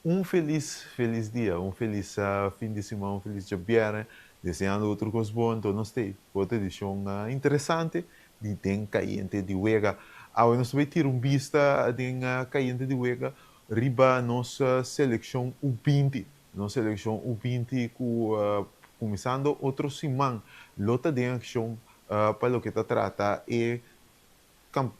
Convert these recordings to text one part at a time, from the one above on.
Un felis felis dia, un felis fin di siman, un felis djabièrnè, deseando otro kos bon, anto nos t'ei ku otro edishon interesante di Den Kayente di Wega. Awe nos ta bai tira un bista den Kayente di Wega riba nos selekshon U 20, nos selekshon U 20 ku kuminsando otro siman lo ta den akshon pa loke ta trata e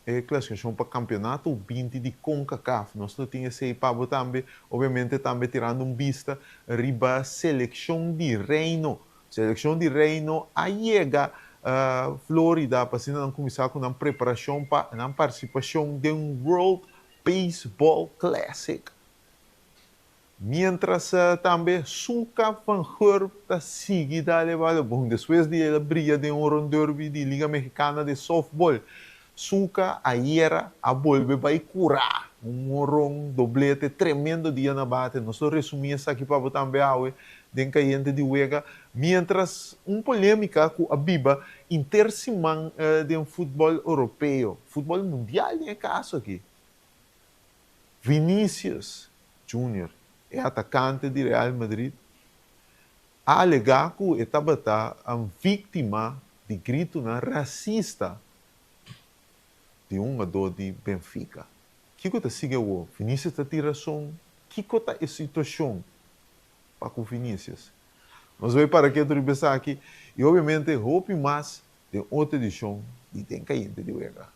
E klasifikashon pa kampionato 20 di Concacaf. Nos lo tin esei pa bo tambe, obviamente tambe tirando un bista riba selekshon di Reino. Selekshon di Reino a yega Florida pa asina nan kuminsá ku nan preparashon pa nan partisipashon den World Baseball Classic. Mientras tambe Suka van Gurp ta sigui dale bala bon despues di el a bria den un Ron Derby di Liga Mexicana de Softball. Suka ayera a bolbe bai cura un horon doblete tremendo dia na bate. Nos lo resumi esaki pa bo tambe awe den Cayente di Wega. Mientras un polemica cu a biba inter siman den futbol Europeo, futbol mundial den e caso aki. Vinicius Junior, e atakante di Real Madrid, a alegá ku e tabata víktima di gritunan rasista di un hungadó di Benfica. Kiko ta sigui awor? Vinicius ta tin rason? Kiko ta e situashon pa ku Vinicius? Nos bai para ketu riba esaki i obviamente hopi mas den otro edishon di Den Kayente di Wega.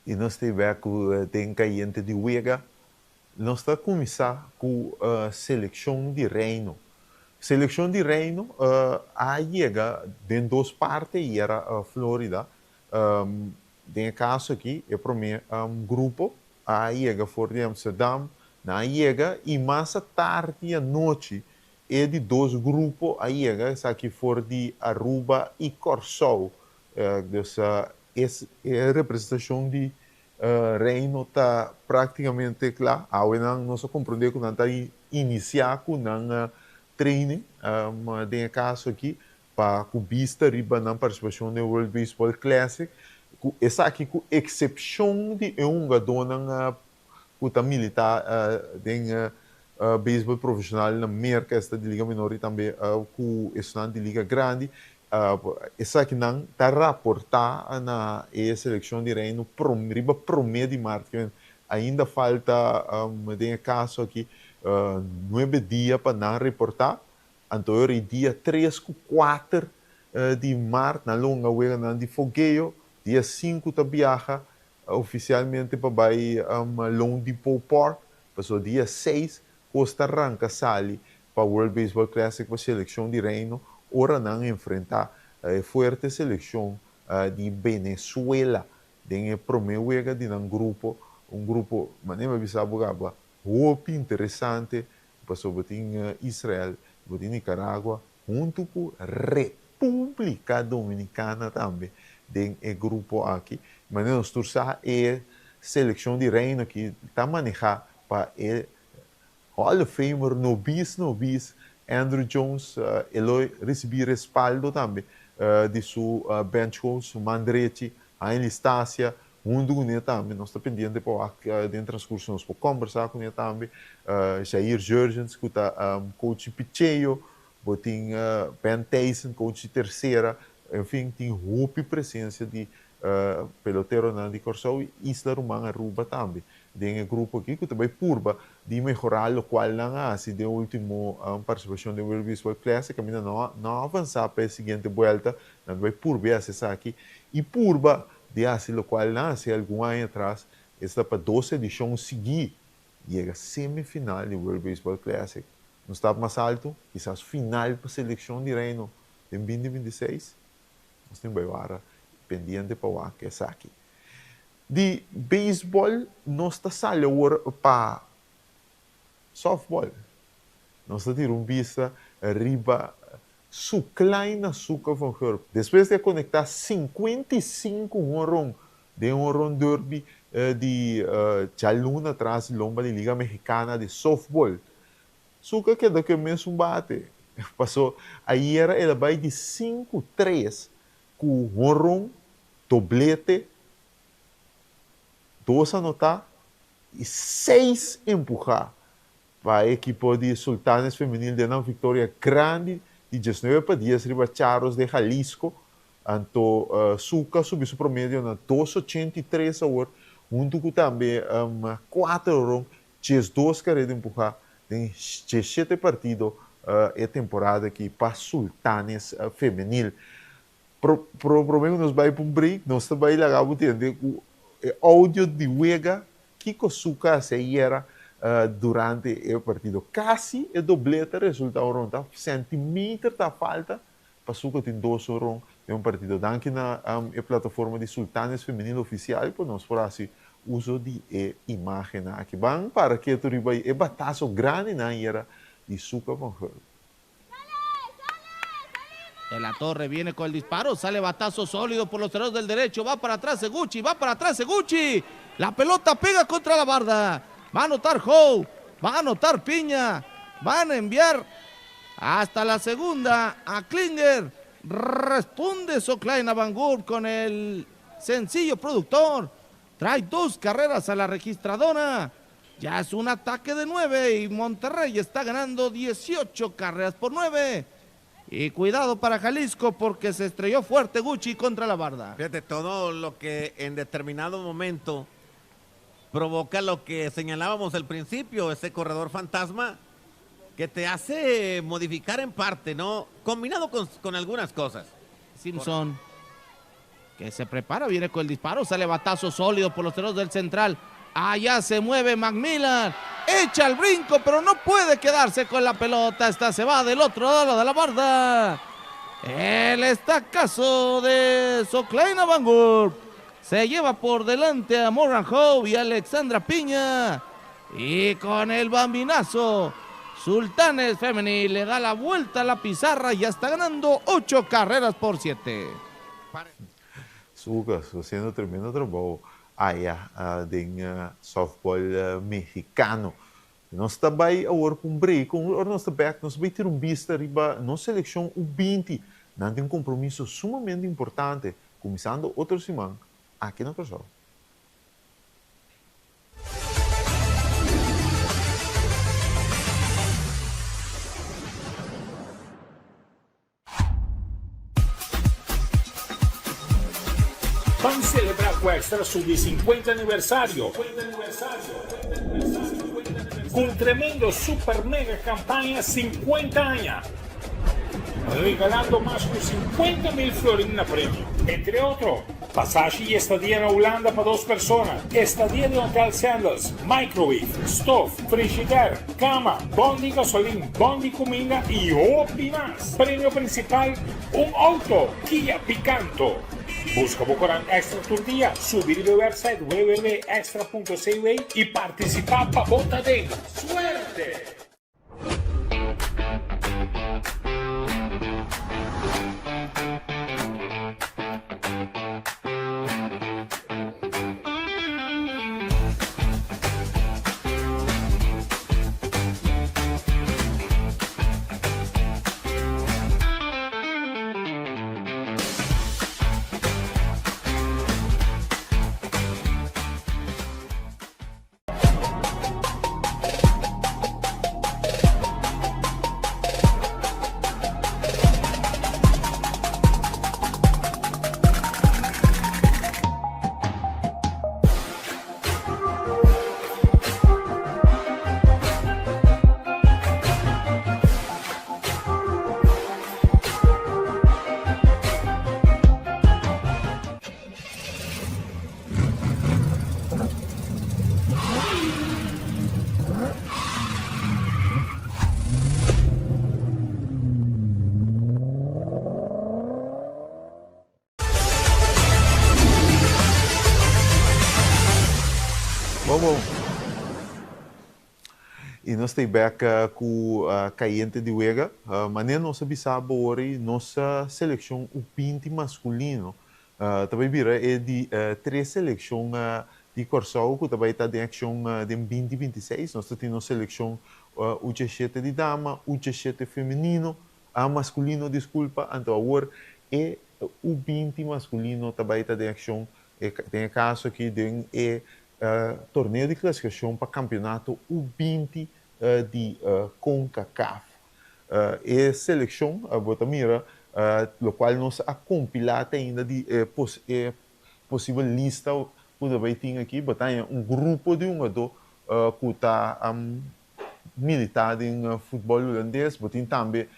I nos ta bek ku den kayente di wega. Nos ta kuminsá ku selekshon di Reino. Selekshon di Reino a yega den dos parti yera Florida. Den e kaso aki e promé grupo a yega for di Amsterdam, nan a yega i mas a tardi anochi e di dos grupo a yega, esaki for di Aruba i Kòrsou. Dus e representashon di Reino ta práktikamente kla. Awe nan nos a komprondé ku nan ta inisiá ku nan training den e kaso aki. Pa ku bista riba nan partisipashon den World Baseball Classic, ku esaki ku eksepshon di e hungadónan ku ta militá den beisbòl profeshonal na Merka, esta di Liga Menor i tambe ku esnan di Liga Grandi, esakinan ta raportá na e selekshon di Reino riba promé di mart. Ainda falta den e kaso aki nuebe dia pa nan reportá. Anto ora e dia tres ku kuater di mart nan lo hunga weganan di fogeo, dia sinku ta biaha ofisialmente pa bai Lone Depot Park, pasobra dia seis kos ta ranka sali pa World Baseball Classic pa selekshon di Reino ora nan enfrenta e fuerte selekshon di Venezuela den e prome wega di nan grupo, un grupo manera mi a bisa bo kaba hopi interesante. Pasobra bo tin Israel, bo tin Nicaragua huntu ku Repúblika Dominikana tambe den e grupo aki. Manera nos tur sa e selekshon di Reino aki ta manehá pa e Hall of Famer nobis nobis Andruw Jones. E lo risibí respaldo tambe di su bench coach, su man drechi Hainley Stasia. Huntu ku ne tambe nos ta pendiente pa wak den transkurso nos por kombersá ku ne tambe. Jair Jurrjens ku ta coach di picheo, bo tin Ben Thijssen coach di tersera, en fin tin hopi presensia di Peloteronan di Kòrsou i Isla Ruman Aruba tambe den e grupo aki ku ta bai purba di mehorá lokual nan a hasi den último partisipashon den World Baseball Classic kaminda no no a avansá pa e siguiente buelta. Nan ta bai purba di hasi esaki i purba di hasi lokual nan a hasi algun aña atras, esta pa dos edishon siguí yega semifinal di World Baseball Classic. Un stap mas altu, kisas final pa selekshon di Reino den binti 26. Nos tin bai wara pendiente pa wak esaki. Di beisbòl nos ta sali awor pa sòftbòl. Nos ta tira un bista riba su klein Asuka van Gurp. Despues di a konektá 55 honron den honron derby di djaluna tras di lomba di Liga Mexicana di Softball, Suka keda ku e mesun bate. Paso ayera el a bai di 5-3 ku honron, doblete, dos anotá i seis empuhá pa e ekipo di Sultanes Femenil den nan viktoria grandi di 19-10 riba Charros de Jalisco. Anto Suka subi su promedio na 2,83 awor, huntu ku tambe kuater honron, 12 kareda empuhá den 17 partido e temporada aki pa Sultanes Femenil. Pro prome ku nos bai pa un break, nos ta bai laga bo tende ku e audio di wega kiko Suka hasi ayera durante e partido. Kasi e dobleta resulta un ron, ta centimeter ta falta pa Suka tin dos ron den un partido. Danki na e plataforma di Sultanes Femenil Oficial pa nos por hasi uso di e imagennan aki. Ban para ketu riba e bataso grandinan ayera di Suka van Gurp. De la Torre viene con el disparo, sale batazo sólido por los terrenos del derecho, va para atrás Seguchi, va para atrás Seguchi, la pelota pega contra la barda, va a anotar Howe, va a anotar Piña, van a enviar hasta la segunda a Klinger, responde Soclaina Van Gurp con el sencillo productor, trae dos carreras a la registradora. Ya es un ataque de 9 y Monterrey está ganando 18 carreras por 9. Y cuidado para Jalisco porque se estrelló fuerte Gucci contra la barda. Fíjate, todo lo que en determinado momento provoca lo que señalábamos al principio, ese corredor fantasma que te hace modificar en parte, ¿no? Combinado con algunas cosas. Simpson, que se prepara, viene con el disparo, sale batazo sólido por los terrenos del central. Allá se mueve Macmillan, echa el brinco, pero no puede quedarse con la pelota. Esta se va del otro lado de la barda. El estacazo de Soclaina Van Gurp se lleva por delante a Morgan Howe y Alexandra Piña. Y con el bambinazo, Sultanes Femenil le da la vuelta a la pizarra y ya está ganando 8 carreras por 7. Suka, haciendo tremendo trabou aya den softball mexicano. Nos ta bai awor pa un break, ora nos ta bek nos bai tira un bista riba nos seleccion U20. Nan tin un compromiso sumamente importante cuminsando otro siman aki na Kòrsou. Ban celebra cu Extra su di 50 aniversario cu un tremendo super mega campaña 50 aña, regalando mas cu 50 mil florin na premio. Entre otro, pasashi y estadia na Hulanda pa dos persona, estadia den Hotel Sandals, microwave, stof, frigidaire, cama, bon di gasolin, bon di cuminda y hopi mas. Premio principal, un auto Kia Picanto. Busca bo corant Extra tur dia, subi riba e website www.extra.cw y participa pa bo ta den. Suerte! I nos ta bèk ku Kayente di Wega. Manera nos a bisa bo ori, nos selekshon U20 maskulino ta bai bira e di tres selekshon di Kòrsou ku ta bai ta den akshon den 2026. Nos ta tin nos selekshon U17 di dama, U17 femenino, maskulino, diskulpa, anto awor e U20 maskulino ta bai ta den akshon, den e kaso aki den e torneo di klasifikashon pa kampeonato U20 di CONCACAF. E selekshon, bo ta mira, lokual nos a kompilá te ainda di e posibel lista ku ta bai tin aki, bo ta haña un grupo di hungadó ku ta militá den futbòl hulandes. Bo tin tambe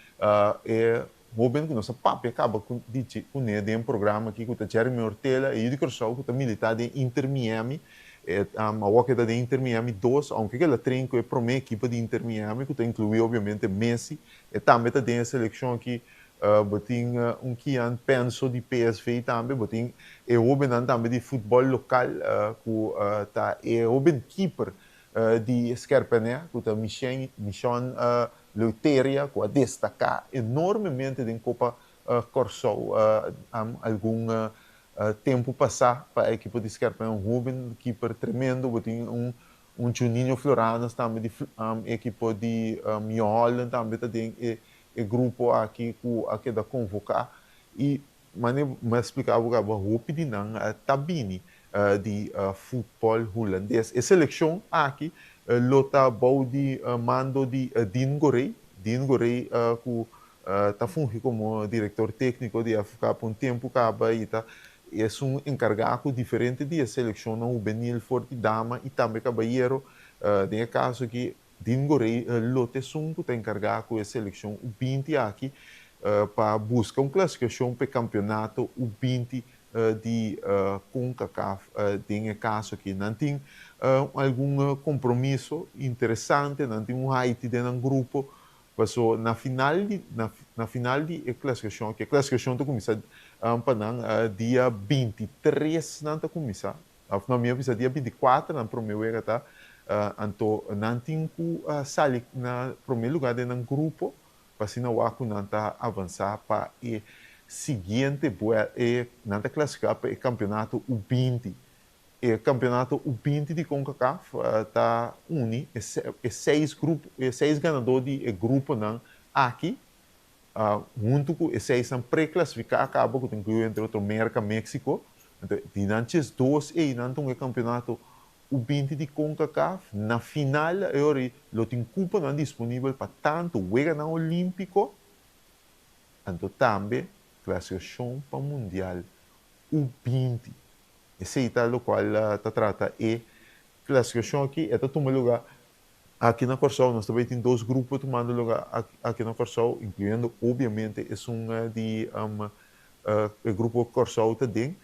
e hóben ku nos a papia kaba ku di kuné den programa aki ku ta Jeremy Ortela, e yu di Kòrsou ku ta militá den Inter Miami. E awor ke ta den Inter Miami dos, ounke ke el a train ku e promé ekipo di Inter Miami ku ta inkluí obviamente Messi, e tambe ta den e selekshon aki. Bo tin un Kian Penso di PSV tambe, bo tin e hóbennan tambe di futbòl lokal ku ta e hóben keeper di Skerpenè ku ta Michon Leuteria ku a destaká enormemente den Kopa Kòrsou algun tempu pasá pa e ekipo di Skerpenè, un hóben keeper tremendo. Bo tin un un Juninho Floranes tambe di ekipo di Jong Holland tambe ta den e grupo aki ku a keda konvoká i Manera mi a splika bo kaba, hopi di nan ta bini di futbòl hulandes. E selekshon aki lo ta bou di mando di Dean Gorré. Dean Gorré ku ta fungi komo direktor tékniko di FK pa un tempu kaba i ta esun enkargá ku diferente di e selekshonnan hubenil for di dama i tambe kabayero. Den e kaso aki Dean Gorré lo ta esun ku ta enkargá ku e selekshon U20 aki pa buska un klasifikashon pa e kampeonato U20 di Concacaf. Den e kaso aki nan tin algun kompromiso interesante, nan tin un Haiti den nan grupo, paso na final di na final di e klasifikashon aki, e klasifikashon ta kuminsá pa nan dia 23 nan ta kuminsá. Of no, mi a bisa dia 24 nan promé wega ta, anto nan tin ku sali na promé lugá den nan grupo pa asina wak ku nan ta avansá pa e siguiente buel, e nan ta klasifiká pa e kampeonato U20. E kampeonato U20 di Concacaf ta uni e seis grupo, e seis ganadó di e gruponan aki Huntu ku e seisnan preklasifiká kaba ku ta inkluí entre otro Merka, Meksiko. Anto di nan 12 ei nan ta un e kampeonato U20 di Concacaf. Na final e ora ei lo tin kuponan disponibel pa tantu Weganan Olímpiko anto tambe klasifikashon pa Mundial U20. Esei ta lokual ta trata e klasifikashon aki. E ta tuma lugá Aki na Kòrsou nos ta bai tin dos grupo tumando luga aki na Kòrsou, inkluyendo obviamente esun di e grupo Kòrsou ta den.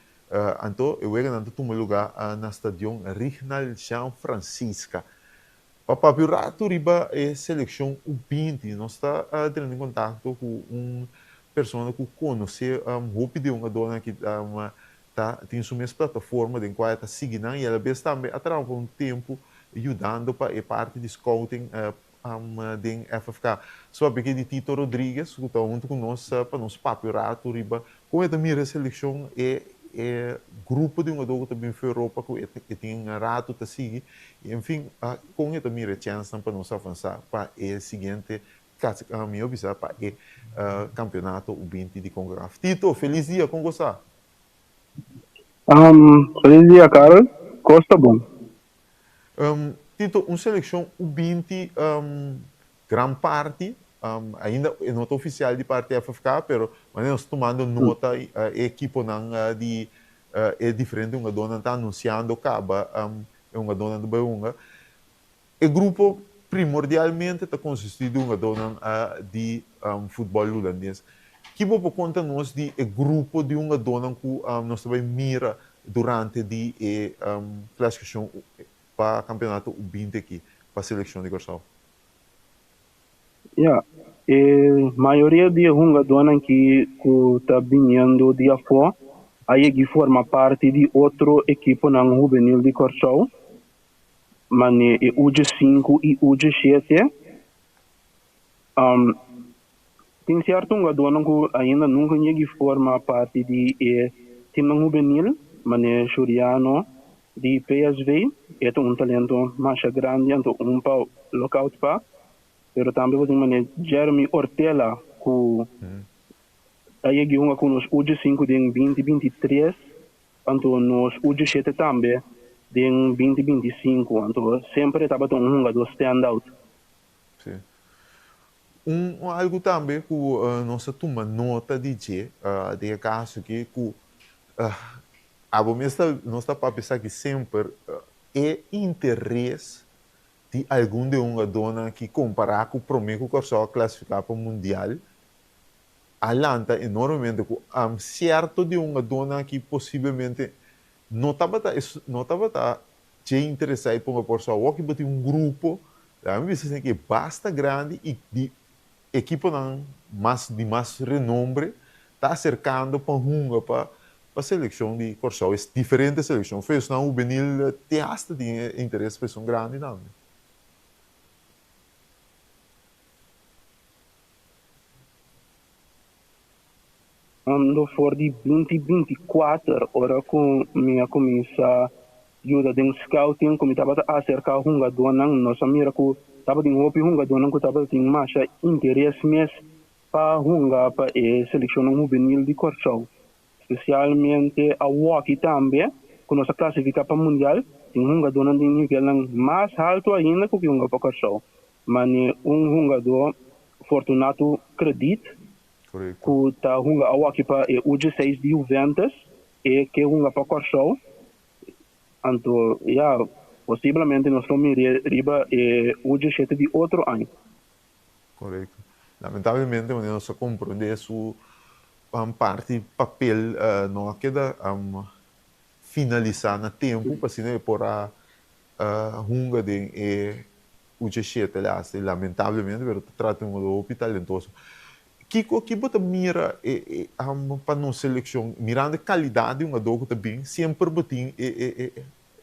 Anto e weganan ta tuma luga na stadion Rignald Jean Francisca. Pa papia un ratu riba e selekshon U20 nos ta teniendo en kontakto ku un persona ku konosé hopi di e hungadónan aki ta tin su mes plataforma den kua e ta sigui nan i alabes tambe a traha pa un tempu yudando pa e parti di scouting den FFK. So a piki di Tito Rodriguez ku ta huntu ku nos pa nos papia un ratu riba kon e ta mira e selekshon, e e grupo di hungadó ku ta bin for Europa ku e tin ratu ta sigui i enfin kon e ta mira e chènsnan pa nos avansá pa e siguiente mihó bisa pa e kampeonato U20 di Concacaf. Tito, felis dia, kon gosa? Felis dia Karel, kos ta bon. Tito, un selekshon U20 gran parti, ainda e no ta ofisial di parti FFK, pero manera nos ta tumando nota e ekiponan di e diferente hungadónan ta anunsiando kaba e hungadónan ta bai hunga. E grupo primordialmente ta konsistí di hungadónan di futbòl hulandes. Ki bo por konta nos di e grupo di hungadónan ku nos ta bai mira durante di e klasifikashon pa kampeonato U20 aki pa selekshon di Kòrsou? Ya, e mayoria di e hungadónan ki ku ta biniendo di afó a yegi forma parti di otro ekiponan hubenil di Kòrsou. Mane e U5 i U7. Tin sierto hungadónan ku ainda nunka yega forma parti di e timnan hubenil, mane Shuriano di PSV, e ta un talento masha grandi, anto un pa look out pa. Pero tambe bo tin mane Jeremy Ortela ku a yega hunga ku nos U5 den 2023, anto nos U7 tambe den 2025, anto semper tabata un hungadó stand out. Si. Un algu tambe ku nos a tuma nota di dje den e kaso aki ku abo mes ta nos ta papia esaki semper e interes di algun di e hungadónan aki kompará ku promé ku Kòrsou a klasifiká pa mundial a lanta enormemente ku sierto di e hungadónan aki posiblemente no tabata no tabata dje interesá i ponga Kòrsou awor ki bo tin un grupo laga mi bisa esei basta grandi i di ekiponan mas di mas renombre ta aserkando pa hunga pa pa selekshon di Kòrsou es diferente selekshon fe esnan hubenil te hasta tin e interes pa esun grandi tambe. Ando for di 2024, ora ku mi a kuminsá yuda den scouting, ku mi tabata aserká hungadónan, nos a mira ku tabatin hopi hungadónan ku tabatin masha interes mes pa hunga pa e selekshonnan hubenil di Kòrsou. Spesialmente awoki tambe ku nos a klasifiká pa mundial, tin hungadónan den nivelnan mas haltu ainda ku ke hunga pa Kòrsou. Mane un hungadó Fortunato Credit ku ta hunga awoki pa e U16 di Juventus e ke hunga pa Kòrsou. Anto ya, posiblemente nos lo mir'é riba e U17 di otro aña. Korekto. Lamentablemente wanneer nos a komprondé su parti papel no a keda finalisá na tempu pa asina e por a hunga den e U17 laatste, lamentablemente, pero ta trata di un jugador hopi talentoso. Kiko ki bo ta mira e pa nos seleccion, mirando e calidad di un jugador cu ta bin, semper bo tin e e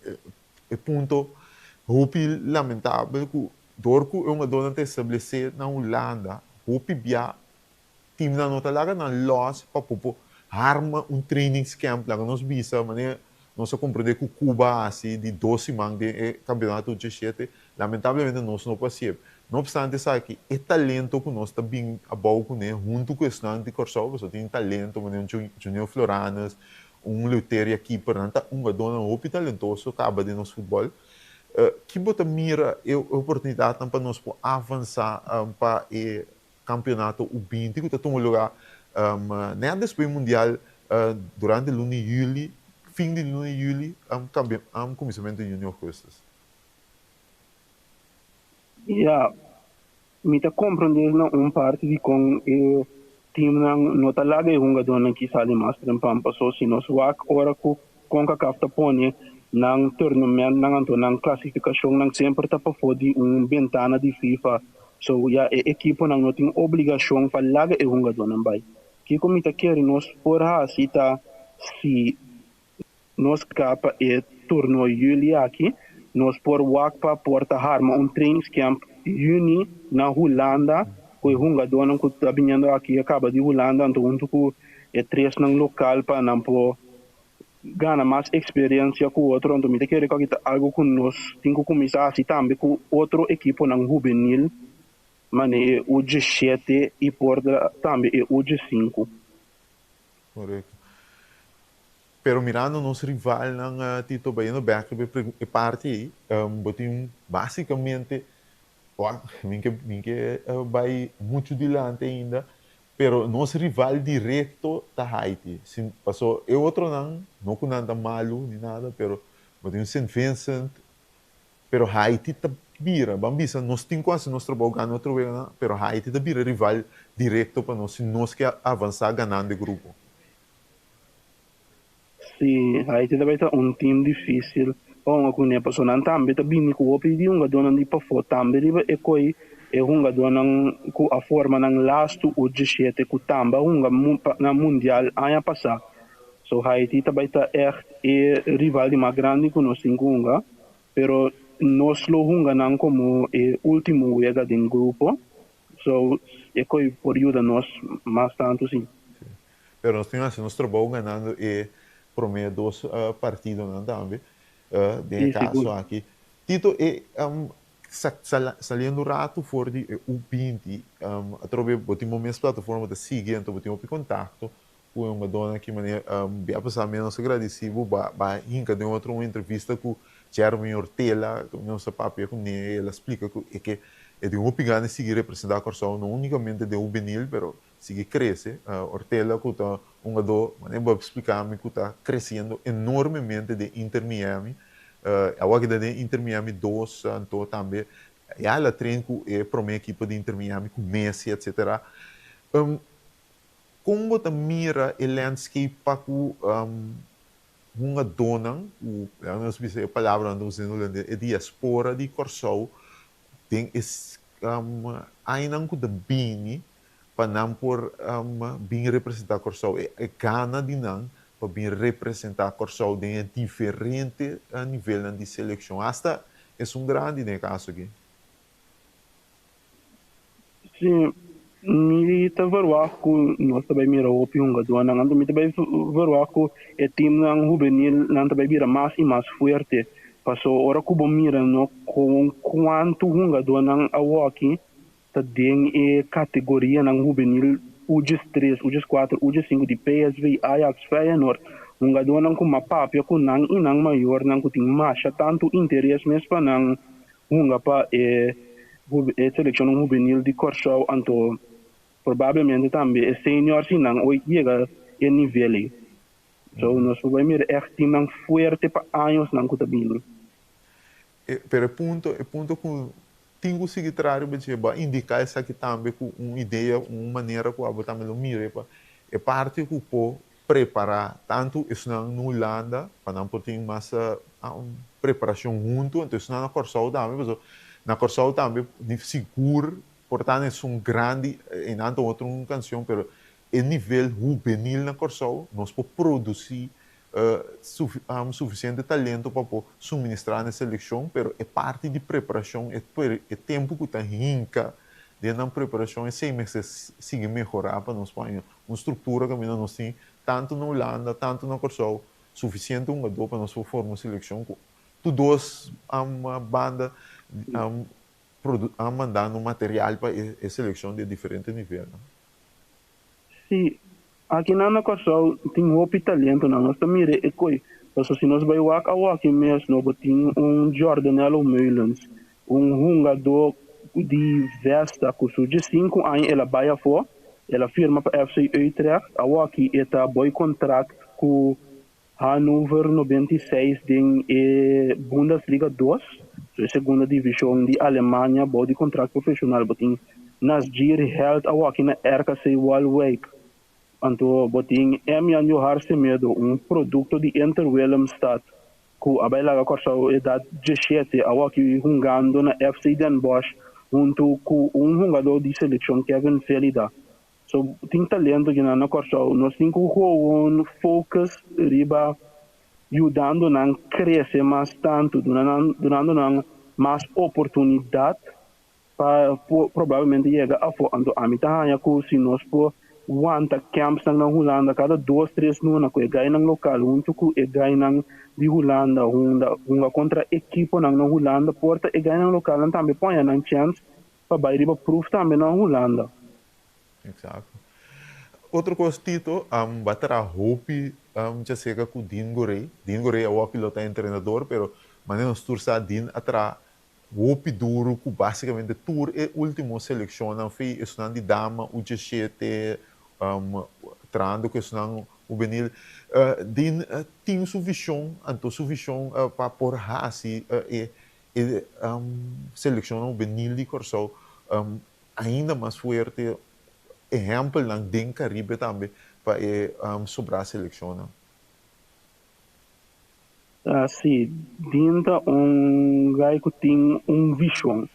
e e punto hopi lamentabel cu door cu e jugadornan ta establece na Hulanda, hopi bia teamnan no ta laga nan los pa por por harma un trainingscamp, laga nos bisa manera nos a comprende cu Cuba a haci di dos siman den e campeonato 87, lamentablemente nos no por hacié. No obstante esaki, e talento cu nos ta bin abou cune hunto cu esnan di Corsou, pasobra tin talento manera un Junior Floranus, un Leuteria Keeper, nan ta hungadornan hopi talentoso caba den nos futbol. Ki bo ta mira e oportunidadnan pa nos por avansa pa e Campeonato U 20 cu ta tuma lugar net despues Mundial durante luna di juli, fin di luna di juli, cuminsamento di juni augustus. Ya, mi ta comprende na un parti dicon e teamnan no ta laga e hungadornan ki sali mas trempan paso si nos wak ora cu Concacaf ta pone nan tournamentnan anto nan clasificacionnan semper ta pafo di un bentana di FIFA so ya e ekiponan no tin obligacion pa laga e hungadornan bay. Kico mi ta kere nos por haci ta si nos capa e torneo juli aki nos por wak pa por ta harma un trainingscamp juni na Hulanda cu e hungadornan cu ta biniendo aki a caba di Hulanda anto hunto cu e tresnan local pa nan por gana mas experiencia cu otro. Anto mi ta kere cu aki ta algo cu nos tin cu cuminsa haci tambe cu otro ekiponan hubenil mane e U 17 y por tambe e U 5. Correcto. Pero mirando nos rivalnan, Tito, bayendo bek riba e parti ei, bo tin basicamente, mi ke mi ke bai mucho dilanti ainda, pero nos rival directo ta Haiti. Sin, paso e otronan, no cu nan ta malu ni nada, pero bo tin un Saint Vincent, pero Haiti ta bira, ban bisa nos tin cu haci nos trabou gana otro weganan, pero Haiti ta bira rival directo pa nos si nos ke avansa ganando e grupo. Sí, Haiti ta bai ta un team difícil pa hunga kuné, pasobra nan tambe ta bini ku hopi di hungadónan di pafó. Tambe riba e koi e hungadónan ku a forma nan lastu U 17 ku tambe a hunga na mundial aña pasá. So Haiti ta bai ta ègt e rival di mas grandi ku nos tin ku hunga. Pero Nos lo hunga nan komo e último wega den grupo. So, e kos por yuda nos mas tantu sí. Sí. Pero nos tin ku hasi nos trabou ganando e promé dos partidonan tambe. Den e kaso aki. Tito, e saliendo un ratu for di e U20, atrobe bo tin bo mes plataforma ta sigui, anto bo tin hopi kontakto ku e hungadónan aki manera bia pasá mi nos a gradisí bo ba ba hinka den otro un entrevista ku Jeremy Ortela, ku nos a papia kuné, el a splika ku e ke e tin hopi gana di sigui representá Kòrsou, no únikamente den hubenil, pero sigui krese. Ortela ku ta un hungadó, manera bo a splika mi, ku ta kresiendo enormemente den Inter Miami. Awor ki ta den Inter Miami dos, anto tambe ya el a train ku e promé ekipo di Inter Miami ku Messi, etcetera. Kon bo ta mira e landscape pa ku hungadónan ku, laga nos bisa e palabranan ta usa den hulandes, e diaspora di Kòrsou den e añanan ku ta bini pa nan por bin representá Kòrsou, e gana di nan pa bin representá Kòrsou den e diferente nivelnan di selekshon, asta esun grandi den e kaso aki? Sí, mi ta verwagt ku nos ta bai mira hopi hungadónan. Anto mi ta bai verwagt ku e timnan hubenil nan ta bai bira mas i mas fuerte. Paso ora ku bo mira no kon kuantu hungadónan awoki ta den e kategorianan hubenil U 3, U 4, U 5 di PSV, Ajax, Feyenoord. Hungadónan ku m'a papia ku nan i nan mayornan ku tin masha tantu interes mes pa nan hunga pa e e selekshonnan hubenil di Kòrsou anto probablemente tambe e seniors i nan oit yega e nivel ei. So nos por bai mira ègt timnan fuerte pa añosnan ku ta bini. Pero e punto e punto ku tin ku sigui traha riba dje bo a indiká esaki tambe ku un idea un manera ku abo tambe lo mira pa e parti ku por prepará tantu esnan na Hulanda pa nan por tin mas preparashon huntu, anto esnan na Kòrsou tambe, pasobra na Kòrsou tambe di sigur por ta esun grandi, einan ta otro un kanshon, pero e nivel hubenil na Kòrsou nos por produsí sufisiente talento pa por suministrá na e selekshon, pero e parti di preparashon, e tempu ku ta hinka den nan preparashon esei mester sigui mehorá pa nos por haña Un struktura kaminda nos tin tantu na Hulanda, tantu na Kòrsou, sufisiente hungadó pa nos por forma un selekshon ku tur dos banda a mandando material pa e selekshon di e diferente nivelnan. Sí, akinan na Kòrsou tin hopi talentonan. Nos ta mira e koi. Pasobra si nos bai wak awoki mes no bo tin un Jordanello Meulens, Un hungadó di Vesta ku su diesinku aña el a bai afó, el a firma pa FC Utrecht, awoki e ta boi kontrakt ku Hannover 96 den e Bundesliga dos, so e segunda divishon di Alemania bou di kontrakt profeshonal. Bo tin Nasjir Held awoki na RKC Waalwijk. Anto bo tin Emian Johar Semedo, un produkto di Inter Willemstad. Ku a bai laga Kòrsou edat 17, awoki hungando na FC Den Bosch huntu ku un hungadó di selekshon Kevin Felida. So tin talento kinan na Kòrsou. Nos tin ku gewoon focus riba yudando nan krese mas tantu, duna nan dunando nan mas oportunidat pa probablemente yega afó. Anto ami ta haña ku si nos por wanta campsnan na Hulanda kada dos tres luna ku e gainan lokal huntu ku e gainan di Hulanda hunda hunga kontra ekiponan na Hulanda por ta e gainan lokalnan tambe por haña nan chèns pa bai riba pruf tambe na Hulanda. Exacto. Otro kos Tito, ba traha hopi djaserka ku Dean Gorré. Dean Gorré awor lo ta entrenador pero manera nos tur sa Dean a traha Hopi duru ku basikamente tur e ultimo selekshonnan fi esnan di dama U 17, trahando ku esnan hubenil, den tin su vishon, anto su vishon pa por hasi e selekshonnan hubenil di Kòrsou ainda mas fuerte, ehèmpelnan den Karibe tambe pa e sobrá selekshonnan. Sí, Dean ta un guy ku tin un vishon.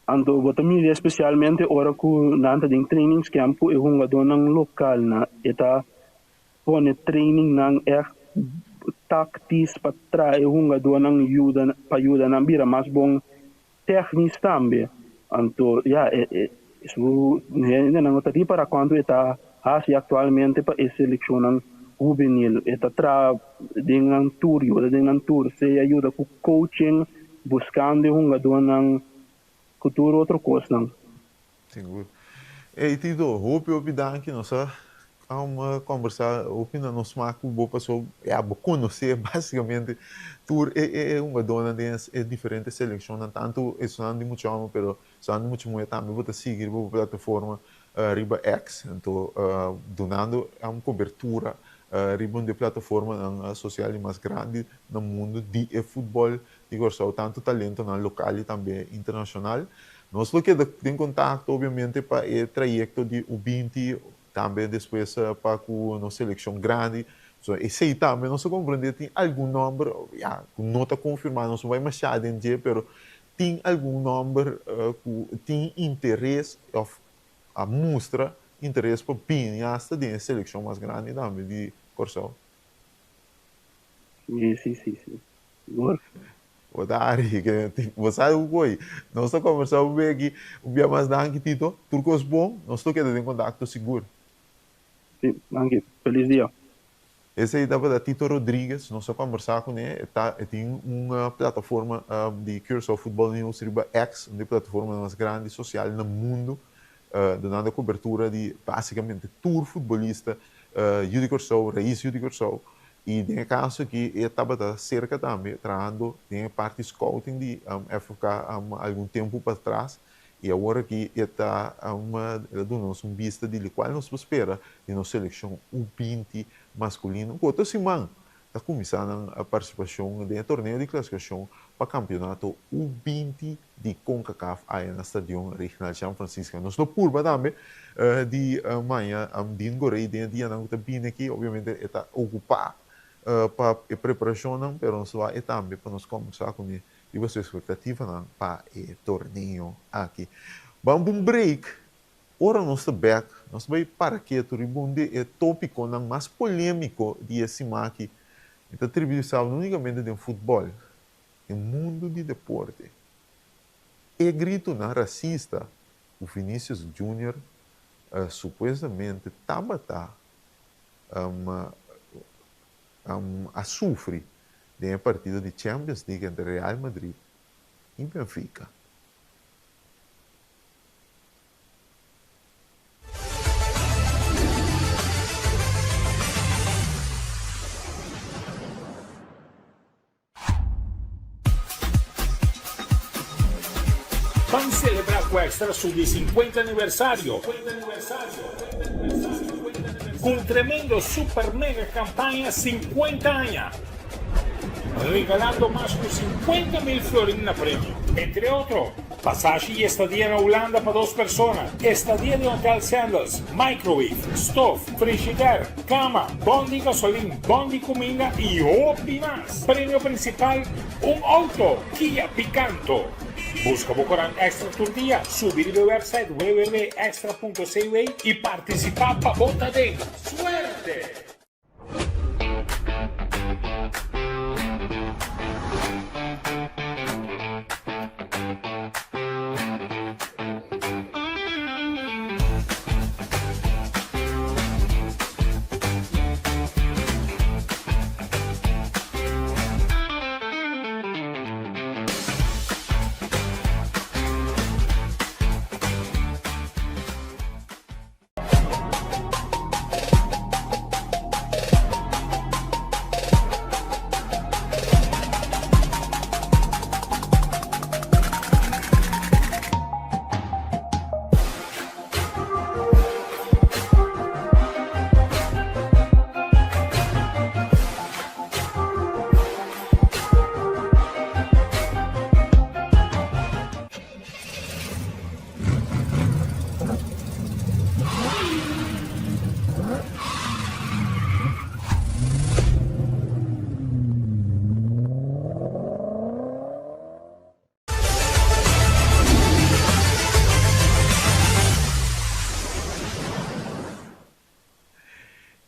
Anto bo ta mira espesialmente ora ku nan ta den trainings camp ku e hungadónan lokal nan. E ta pone trainingnan ègt tactisch pa traha e hungadónan yuda pa yuda nan bira mas bon technisch tambe. Anto ya e e su hendenan no ta ripara cuanto e ta haci actualmente pa e seleccionnan hubenil. E ta traha den nan tur, yuda den nan tur, sea yuda cu coaching, buscando e hungadónan cu tur otro cosnan. Sigur. Ey Tito, hopi hopi danki. Nos a combersa hopi na nos smaak cu bo paso ya bo conoce basicamente tur e e hungadornan den e diferente seleccionnan tanto esunnan di mucha homber pero esunnan di mucha muher tambe bo ta sigui riba bo plataforma riba X anto dunando cobertura riba un di e plataformanan social di mas grandi na mundo di e futbol di Kòrsou tantu talentonan lokal i tambe internashonal. Nos lo keda den kontakto obviamente pa e trayekto di U binti, tambe despues pa ku nos selekshon grandi. So esei tambe nos a komprendé tin algun nòmber, ya, ku no ta konfirmá, nos no bai mashá den dje, pero tin algun nòmber ku tin interes òf a mustra interes pa bini asta den e selekshon mas grandi tambe di Kòrsou. Sí, sí, sí, sí. Sigur. Bo ta ari, bo sa ku koi. Nos ta kombersá un bia aki, un bia mas danki Tito. Tur kos bon, nos lo keda den kontakto sigur. Sí, danki. Felis dia. Esei tabata Tito Rodriguez, nos a kombersá kuné. E ta, e tin un plataforma di Curaçao Football News riba X, un di e plataformanan mas grandi sosial na mundu, dunando kobertura di basikamente tur futbolista yu di Kòrsou, rais yu di Kòrsou. I den e kaso aki e tabata serka tambe trahando den e parti scouting di FFK algun tempu patras i awor aki e ta el a duna nos un bista di lokual nos por spera di nos selekshon U binti maskulino ku otro siman ta kuminsá nan partisipashon den e torneo di klasifikashon pa kampionato U binti di Concacaf aya na Stadion Regional Jean Francisca. Nos lo purba tambe di maña Dean Gorey den e dianan ku ta bini aki. Obviamente e ta okupá pa e preparashonnan, pero nos lo a e tambe pa nos kombersá kuné riba su ekspektativanan pa e torneo aki. Ban pa un break. Ora nos ta bèk, nos ta bai para ketu riba un di e tópikonan mas polémiko di e siman aki. Mi ta tribi di sa no únikamente den futbòl, E mundu di deporte. E gritonan rasista ku Vinicius Junior supuestamente tabata a sufri den e partido di Champions League entre Real Madrid i Benfica. Ban celebra cu Extra su di 50 aniversario cu un tremendo super mega campaña 50 aña, regalando mas cu 50 mil florin na premio. Entre otro, Pasashi y estadia na Hulanda pa dos persona, estadia den Hotel Sandals, microwave, stof, frigider, cama, bon di gasolin, bon di cuminda y hopi mas. Premio principal, un auto Kia Picanto. Busca bo corant Extra tur dia, subi riba e website www.extra.cw y participa pa bo ta den. Suerte!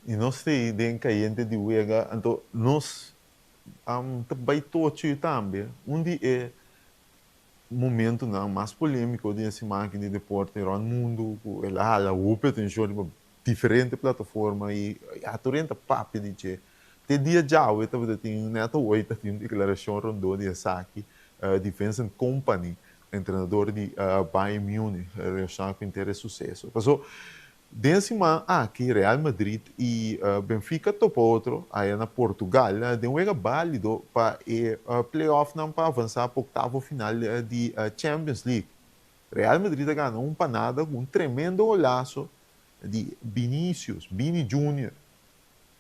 I nos ta ei den kayente di wega, anto nos. Ta bai tochi tambe un di e momentunan mas polémiko den e siman aki di deporte rònt mundu ku el a hala hopi atenshon riba diferente plataforma i a tur hende ta papia di dje. Te dia djawe tabata tin nèt awor ta tin un deklarashon rondó di esaki di Vincent Kompany, entrenador di Bayern Munich relashoná ku henter e suseso. Paso Den siman aki Real Madrid y Benfica topa otro aya na Portugal den wega balido pa e play-offnan pa avansa pa octavo final di Champions League. Real Madrid a gana un pa nada cu un tremendo golazo di Vinicius, Vini Junior.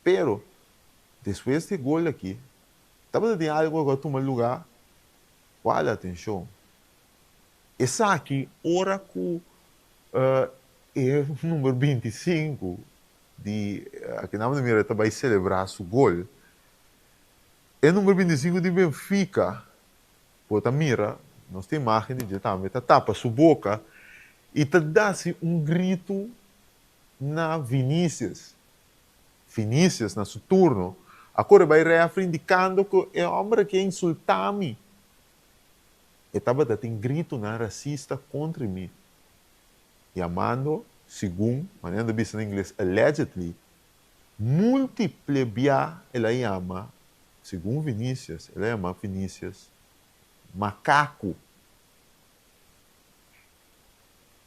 Pero despues di e gol aki tabata tin algo cu a tuma luga cual atencion. Esaki ora cu E number 25 di aki nan mira ta bai celebra su gol. E number 25 di Benfica bo ta mira nos tin imagen di dje tambe ta tapa su boca y ta dasi un grito na Vinicius. Vinicius na su turno a core bai refri indicando cu e homber aki a insulta mi. E tabata tin gritonan racista contra mi. Yamando, segun manera nan ta bisa na ingles allegedly, multiple bia el a yama, segun Vinicius, el a yama Vinicius makaku.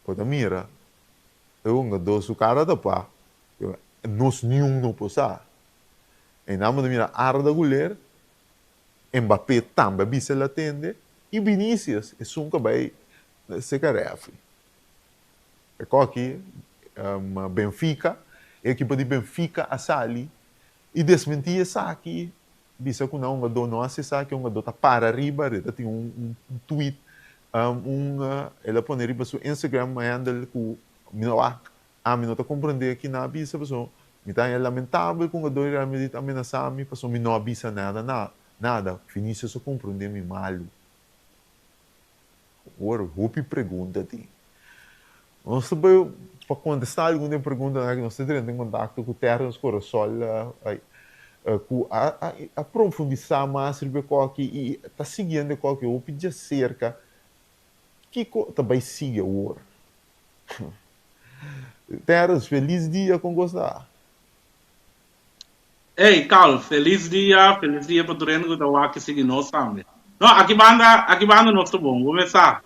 Bo ta mira e hungadó su kara tapá, nos niun no por sa. Einan bo ta mira Arda Guler, Mbappé tambe a bisa el a tende i Vinicius esun ku a bai Seka refri. E koki Benfica, e ekipo di Benfica a sali i desmentí esaki, bisa ku nan hungadó no hasi esaki, e hungadó ta para riba, rita tin un tweet, un el a pone riba su Instagram handle ku mi no wak, ami no ta komprendé kina a bisa pasobra mi ta haña lamentabel ku hungadó di Real Madrid a menasá mi pasobra mi no a bisa nada nada, Vinicius a komprendé mi malu. Awor hopi pregunta tin. Nos ta bai pa kontestá algun di e preguntanan aki nos ta drenta en kontakto ku Terrence Corasol ku a a profundisá mas riba e koki i ta siguiendo e koki hopi djaserka. Kiko ta bai sigui awor? Terrence, felis dia kon kos ta? Ey Carl, felis dia, felis dia pa tur hende ku ta wak i sigui nos tambe. No, aki banda, aki banda nos ta bon, bo mes sa.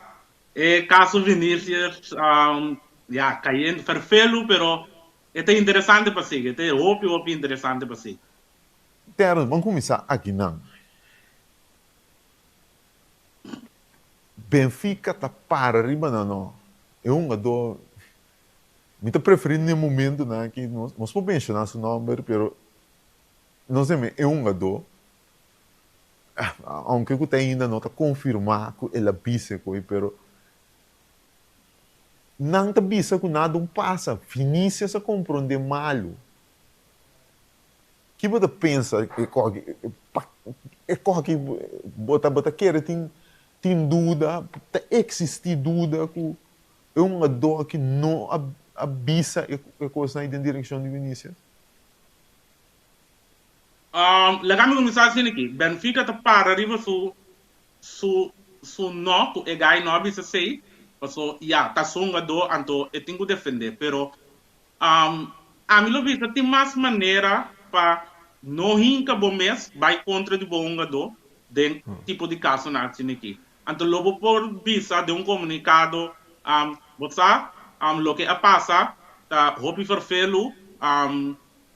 E kaso Vinicius, ya, kayente, ferfelu, pero e ta interesante pa sigui, e ta hopi, hopi interesante pa sigui. Terence, ban kuminsá akinan. Benfica ta para riba nan no. E hungadó Mi ta preferí n'e momentunan aki nos nos por menshoná su nòmber pero no sé mi e hungadó aunke ku ta ainda no ta konfirmá ku el a bisa e koi pero nan ta bisa ku nada un pasa Vinicius a komprondé malu. Ki bo ta pensa e koki e koki bo ta bo ta kere tin tin duda ta eksistí duda ku E hungadó aki no a bisa e kosnan ei den direkshon di Vinicius. Laga mi kuminsá asina aki, Benfica ta para riba su su su no ku e gai no a bisa esei, paso ya ta su hungadó anto e tin ku defendé. Pero ami lo bisa tin mas manera pa no hinka bo mes bai kontra di bo hungadó den tipo di kasonan asina aki. Anto lo bo por bisa den un komunikado, Bo sa, loke a pasa ta hopi ferfelu,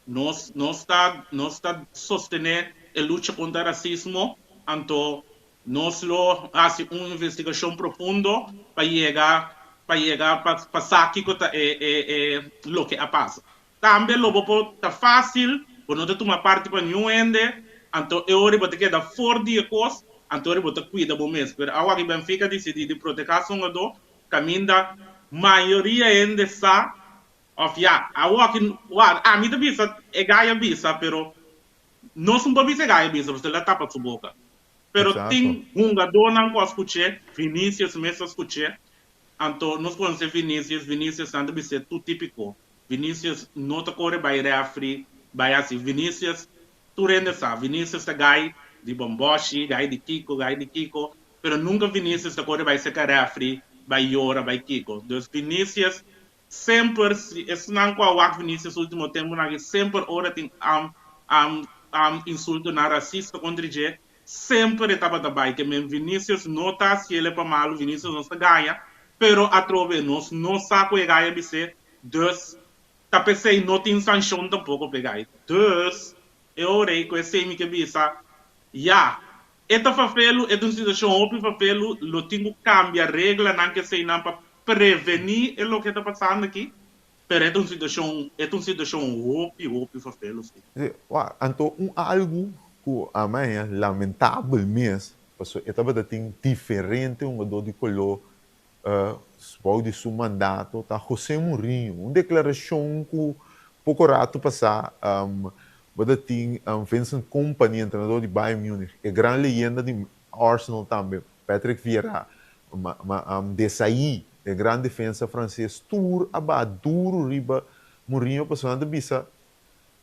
nos nos ta nos ta sostené e lucha kontra rasismo, anto nos lo hasi un investigashon profundo pa yega pa yega pa sa kiko ta e e e loke a pasa. Tambe lo bo por ta fásil, bo no ta tuma parti pa niun hende, anto e ora bo ta keda for di e kos, anto ora bo ta kuida bo mes. Pero awa ki Benfica disidí di protehá su hungadó, kaminda mayoria hende sa, òf ya, awo ki, wak, ami ta bisa e gai a bisa, pero nos no por bisa e gai a bisa, pasobra el a tapa su boka. Pero tin hungadónan ku a skuch'é, Vinicius mes a skuch'é, anto nos konosé Vinicius, Vinicius nan ta bis'é tur típiko. Vinicius no ta kore bai refri bai hasi Vinicius tur hende sa Vinicius ta gai Di bomboshi, gai di kiko, gai di kiko, pero nunca Vinicius ta kore bai seka referee, bai yora, bai kiko. Dus Vinicius semper, si esnan ku a wak Vinicius ultimo temponan aki, semper ora tin insultonan racista kontra dje, semper e tabata bai. Ke men Vinicius no ta hasiele pa malu, Vinicius no sta gaña, pero atrobe nos no sa ku e gaya bis'é, dus ta p'esei no tin sanshon tampoko p'e gai. Dus e ora ei ku esei mi ke bisa, ya, e ta fafelu, e ta un situashon hopi fafelu, lo tin ku kambia reglanan ku eseinan pa prevení e loke ta pasando aki, pero e ta un situashon, e ta un situashon hopi, hopi fafelu si. Si, wak, anto un algu ku a mi lamentabel mes, pasobra e tabata tin diferente hungadó di koló bou di su mandato, ta José Mourinho. Un deklarashon ku poko ratu pasá bo ta tin Vincent Kompany, entrenador di Bayern Munich, e gran leyenda di Arsenal tambe, Patrick Vieira, Desailly, e gran defensa franses, tur a baha duru riba Mourinho pasobra nan ta bisa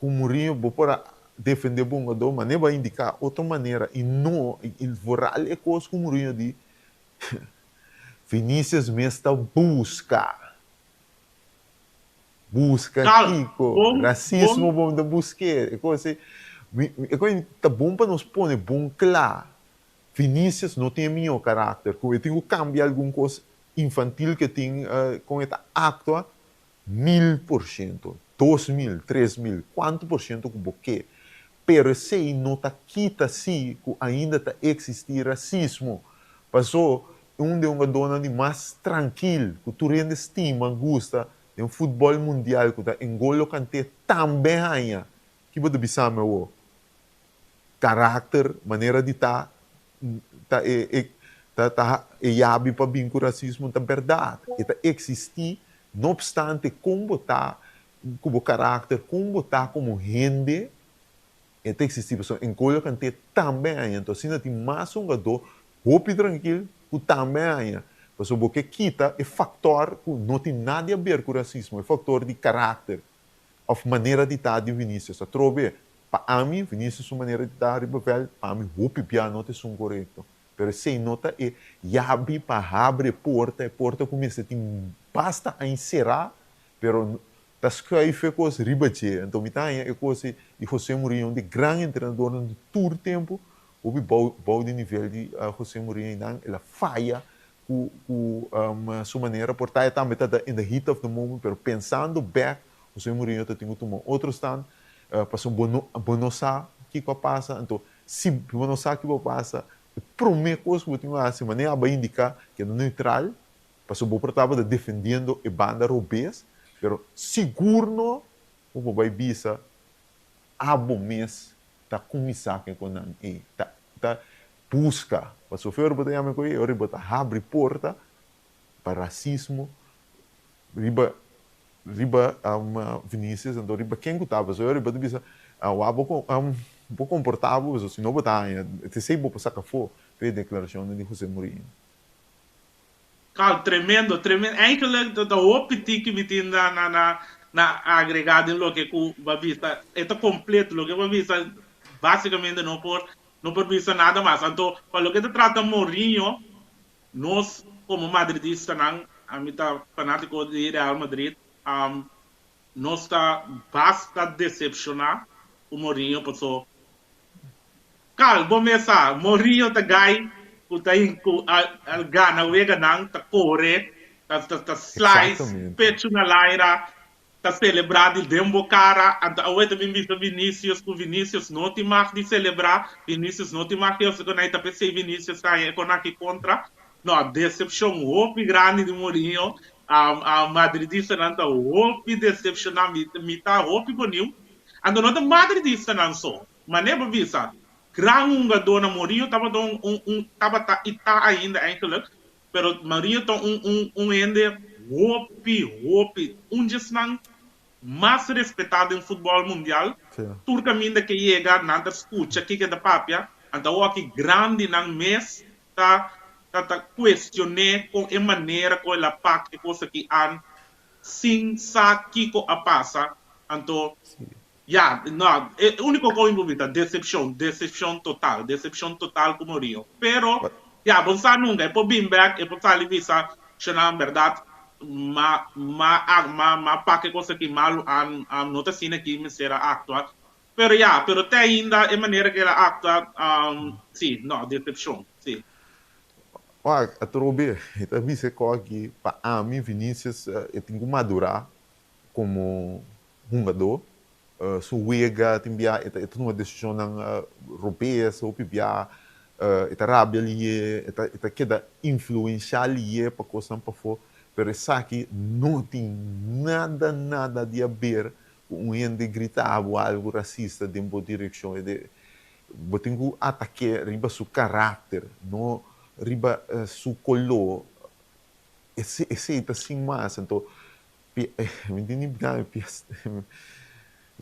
ku Mourinho bo por a defende bo hungadó, ma ne bo a indiká otro manera i no, i vooral e kos ku Mourinho di Vinicius mes ta buska. Buska Kal, kiko? bon, Rasismo bon. bo ta busk'é. E kos ei, mi, e kos ei ta bon pa nos pone bon kla. Vinicius no tin e mihó karakter. Ku e tin ku kambia algun kos infantil ku e tin kon e ta aktua, 1000%, 2000, 3000, kuantu por shento ku bo ke. Pero esei no ta kita si ku ainda ta eksistí rasismo. Pasó un di e hungadónan di mas trankil ku tur hende stima, gusta den futbòl mundial ku ta N'Golo Kanté tambe haña. Ki bo ta bisa mi awor? Karakter, manera di ta, ta e e ta ta e yabi pa bin ku rasismo ta bèrdat. E ta eksistí no opstante kon bo ta ku bo karakter, kon bo ta komo hende, e ta eksistí. Pasobra N'Golo Kanté tambe haña. Anto asina tin mas hungadó hopi trankil ku tambe haña. Pasobra bo ke kita e faktor ku no tin nada di aber ku rasismo, e faktor di karakter òf manera di ta di Vinicius. Atrobe, pa ami, Vinicius su manera di ta riba vèlt, pa ami hopi bia no ta esun korekto. Pero esei no ta e yabi pa habri e porta, e porta ku mester tin basta aña será, pero ta skuif e kos riba dje. Anto mi ta haña e kos ei di José Mourinho, un di gran entrenadornan di tur tempu, hopi bou bou di nivel di José Mourinho einan, el a faya ku ku su manera, por ta e tambe ta in the heat of the moment, pero pensando bek, José Mourinho ta tin ku tuma otro stand, pasobra bo no bo no sa kiko a pasa, anto si bo no sa kiko a pasa, e promé kos ku bo tin ku hasi, manera abo a indiká, keda neutral, Pasobra bo por tabata defendiendo e banda robes, pero sigur no bo por bai bisa abo mes ta kuminsá ke ku nan ei. Ta ta buska. Pasobra ora bo ta yama e ku ei, ora bo ta habri porta pa rasismo riba riba Vinicius, anto riba ken ku ta. Pasobra ora bo ta bisa wak bo bo komportá bo, pasobra si no bo ta haña, esei bo por saka afó pa e deklarashonnan di José Mourinho. Cal, tremendo, tremendo. Eigenlijk ta hopi tiki mi tin na na na na agrega den loke cu bo a bisa. E ta completo loke bo a bisa, basicamente no por no por bisa nada mas. Anto pa loke ta trata Mourinho, nos como madridistanan, ami ta fanatico di Real Madrid, nos ta basta decepciona cu Mourinho paso Cal, bo mes sa, Mourinho ta guy cu ta cu a gana weganan, ta core, ta ta slice pecho na laira, ta celebra di den bo cara, anto awe ta bin bisa Vinicius cu Vinicius no tin mag di celebra, Vinicius no tin mag di haci con ta pesey Vinicius ta haña e con aki contra. No, decepcion hopi grandi di Mourinho, madridistanan ta hopi decepciona, mi ta hopi boniu, anto no ta madridistanan so, Manera bo bisa, gran hungadónan, Mourinho tabata un un un tabata i ta ainda eigenlijk, pero Mourinho ta un un un hende hopi hopi un djesnan mas respetá den futbòl mundial. Tur kaminda ke yega nan ta skucha kiko e ta papia, anto awoki grandinan mes ta ta ta kuestion'é kon e manera kon el a pak e kos aki an sin sa kiko a pasa, anto. Ya, no, e úniko kos ku mi ta desepshon, desepshon total, desepshon total ku Mourinho. Pero, ya, bo sa nunka, e por bin bèk, e por sali bisa, shonnan, bèrdat, ma, ma, ma, ma pak e kos aki malu an, no ta asina ki mester a aktua. Pero ya, pero te ainda e manera ku el a aktua, si, no, desepshon, si. Wak, atrobe, e ta bisa e kos aki, pa ami, Vinicius, e tin ku madurá komo hungadó. Su wega tin bia e ta tuma desishonnan robes, hopi bia e ta rabia liye, e ta keda influenshá liye pa kosnan pafó, pero esaki no tin nada nada di haber ku un hende grita bo algu rasista den bo direkshon. Bo tin ku atak'é riba su karakter, no riba su koló. Esei ta sin mas. Anto Mi tin gana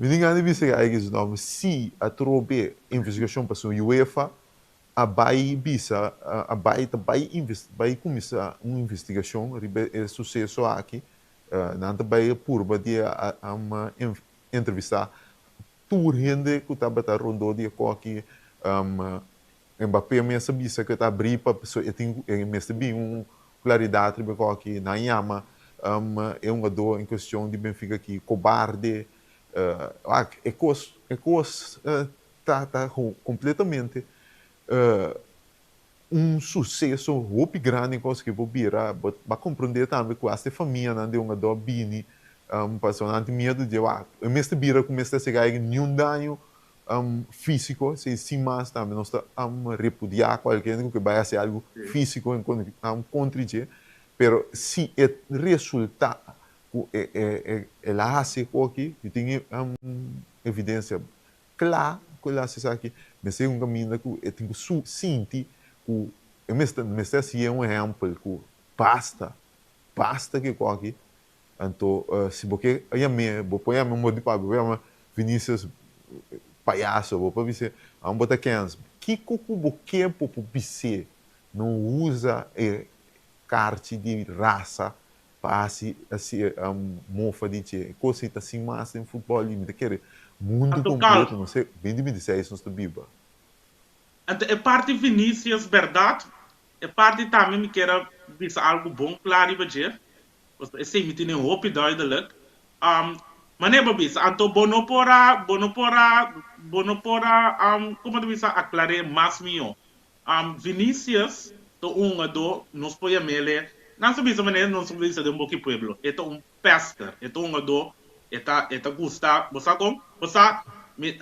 mi tin gana di bisa e ki su nòmber si atrobe investigashon pasobra UEFA a bai bisa a bai ta bai bai kuminsá un investigashon riba e suseso aki nan ta bai purba di a entrevistá tur hende ku tabata rondó di e koki Mbappé mes a bisa ku e ta abrí pa pasobra e tin e mester bin un klaridat riba e koki. Nan yama e hungadó en kuestion di Benfica aki kobarde. Wak, e kos e kos ta ta kompletamente un suseso hopi grandi kos ku bo bira. Bo a komprondé tambe ku asta e famianan di e hungadó a bini pasobra nan tin miedu di wak e mester bira ku mester hasi gai niun daño Físiko, si sin mas tambe nos ta repudiá kualke hende ku ke bai hasi algu físiko en kontra dje, pero si e resultá ku el a hasi e koki, i tin evidensia kla ku el a hasi esaki, mester un kaminda ku e tin ku sinti ku e mester mester hasié un ehèmpel ku basta, basta ku e koki. Anto si bo ke yam'é, bo por yam'é un modo di papia, bo por yama Vinicius payaso, bo por bis'é, amo bo ta kens. Kiko ku bo ke bo por bis'é? No usa e karchi di rasa pa hasi hasi mofa di dje. E kos ei ta sin mas den futbòl i mi ta kere mundu Anto kompleto, Carl, no se, 2026 nos ta biba. anto e parti Vinicius bèrdat, e parti tambe mi kier a bisa algu bon kla riba dje. Pasobra esei mi tene hopi duidelijk. Manera bo bisa, anto bo no por a, bo no por a, bo no por a, como ta bisa, aclar'é mas mihó. Vinicius ta un hungadó, nos por yam'el, nan sa bisa manera nos sa bisa den boki pueblo, e ta un pester, e ta un hungadó, e ta, e ta gusta, bo sa kon? Bo sa, mi,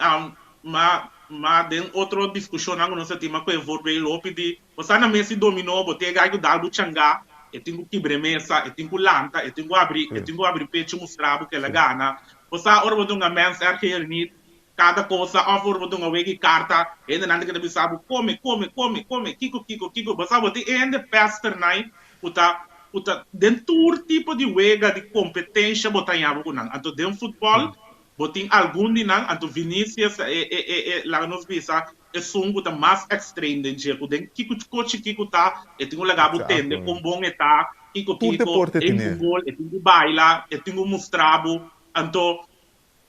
ma, ma den otro discusionnan cu nos a tin, ma cu e voorbeeld hopi di, Bo sa na mes di dominó, bo tin e gai ku dal bo changá, e tin ku kibra e mesa, e tin ku lanta, e tin ku abri, e tin ku abri pechu mustra bo ku el a gana. Bo sa ora bo dunga mens erg niet kada kosa òf ora bo dunga wega i karta, hendenan ta keda bisa bo kome, kome, kome, kome, kiko, kiko, kiko. Bo sa bo tin e hende pester nai ku ta ku ta den tur tipo di wega di kompetensha bo ta haña bo ku nan. Anto den futbòl bo tin algun di nan, anto Vinicius e e e laga nos bisa Esun ku ta mas ekstrem den dje ku den kiko ko chikí ku ta, e tin ku laga bo tende kon bon e ta, kiko Tur kiko, deporte e tin ku tine. gol, e tin ku baila, e tin ku mustra bo. Anto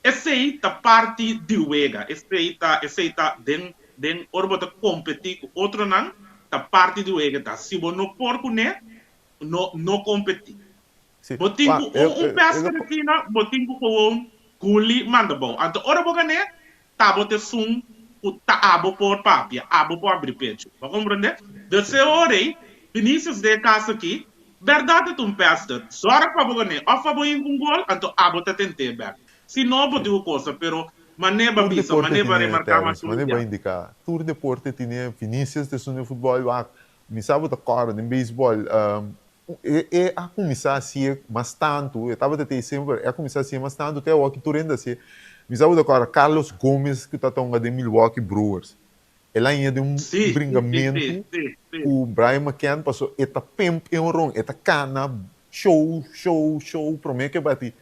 esei ta parti di wega, esei ta esei ta den den ora bo ta kompetí ku otronan ta parti di wega ta. Si bo no por kuné, no no kompetí. Si. Bo tin Wa, ku e un un e pèster e asina, bo tin ku gewoon guli manda bou. Anto ora bo gané, Ta bo t'esun ku ta abo por papia, abo por abri pechu. Bo a komprendé? Dus e ora ei, Vinicius den e kaso aki, bèrdat e ta un pèster. Zòrg pa bo gané òf pa bo hinka un gol, anto abo ta tent'é bèk. Si no, bo tin ku kosa, pero manera bo a Tur bisa, deporte manera bo a tine, remarká Terence, mas un manera bo a dia. indiká. Tur deporte tine, Vinicius t'esun den futbòl, wak, mi sa bo ta kòrda den beisbòl, e e a kuminsá hasié mas tantu, e tabata tei semper, e a kuminsá hasié mas tantu te awor ki tur hende hasié. Mi sa bo ta kòrda Carlos Gomez ku ta tonga den Milwaukee Brewers. El a haña den un Sí, sí, sí, bringamentu sí, sí. ku Brian McCann pasobra e ta pimp e honron, e ta kana show, show, show promé ku e bati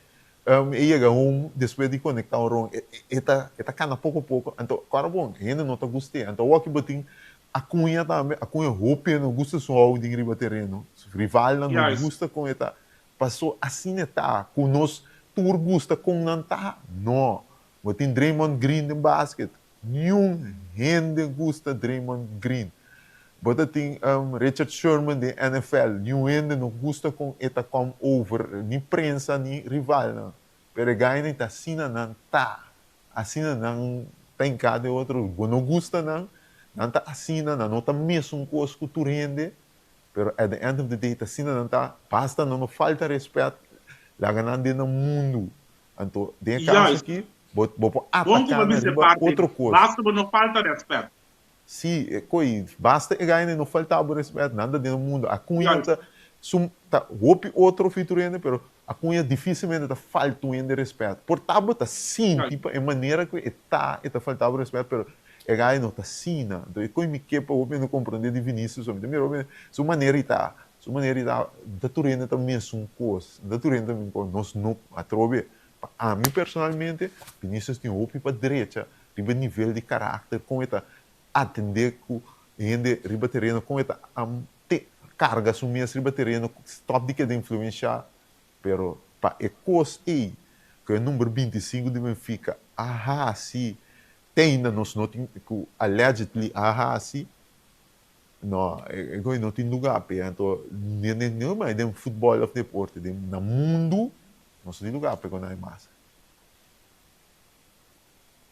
e yega home despues di konektá honron e e ta e ta kana poko poko. Anto kòrda bon, hende no ta gust'é. Anto awor ki bo tin Acuña tambe, Acuña hopi no gusta su houding riba tereno, su rivalnan no gusta con e ta, paso asina e ta, cu nos tur gusta con nan ta? No! Bo tin Draymond Green den basket. Niun hende gusta Draymond Green. Bo ta tin Richard Sherman den NFL. Niun hende no gusta kon e ta come over, ni prensa ni rivalnan. Pero e gainan ta asina nan ta. Asina nan ta hinká den otro. Bo no gusta nan, nan ta asina, nan no ta mesun kos ku tur hende, pero at the end of the day ta asina nan ta. Basta nan no falta respèt, laga nan den nan mundu. Anto den e kaso aki, bo bo por Bon ku ataká bo nan bisa e riba parti, otro kos. basta bo no falta rèspèt. Sí, e koi, basta e gainan no falta bo respèt, nan ta den e mundu. Acuña ta su ta hopi otro fitur hende, pero Acuña dificilmente ta falta un hende respèt. Por ta bo ta sinti pa e manera ku e ta, e ta falta bo respèt, pero e gai no ta asina. Anto e koi mi ke pa hopi hende komprondé di Vinicius, mi ta mira hopi hende, su manera i ta, su manera i ta, no ta tur hende ta mesun kos, no ta tur hende ta mesun kos, nos no atrobe. Pa ami personalmente, Vinicius tin hopi pa drecha riba nivel di karakter, kon e ta atendé ku hende riba tereno, kon e ta te karga su mes riba tereno, stòp di keda influenshá. Pero pa e kos ei ku e number 25 di Benfica a hasi, te ainda nos no tin, ku allegedly a hasi, no, e kos ei no tin lugá p'e. Anto, no mas den futbòl òf deporte, den na mundu nos no tin lugá p'e ku nan e mas.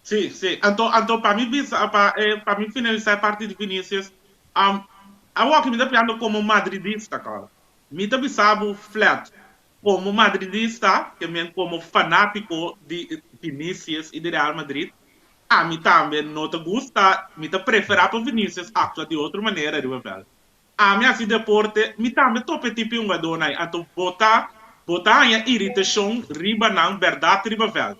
Sí, sí. Anto, anto pa mi bisa, pa, eh, pa mi finalisá e parti di Vinicius, um, awor aki mi ta piando komo madridista, Carl. Mi ta bisa bo flat, komo madridista, ke men komo fanátiko di Vinicius i di Real Madrid, ami tambe no ta gusta, mi ta preferá pa Vinicius aktua di otro manera riba vèlt. Ami hasi deporte, mi tambe topa e tipo hungadónan ei, anto bo ta, bo ta haña iritashon riba nan bèrdat riba vèlt.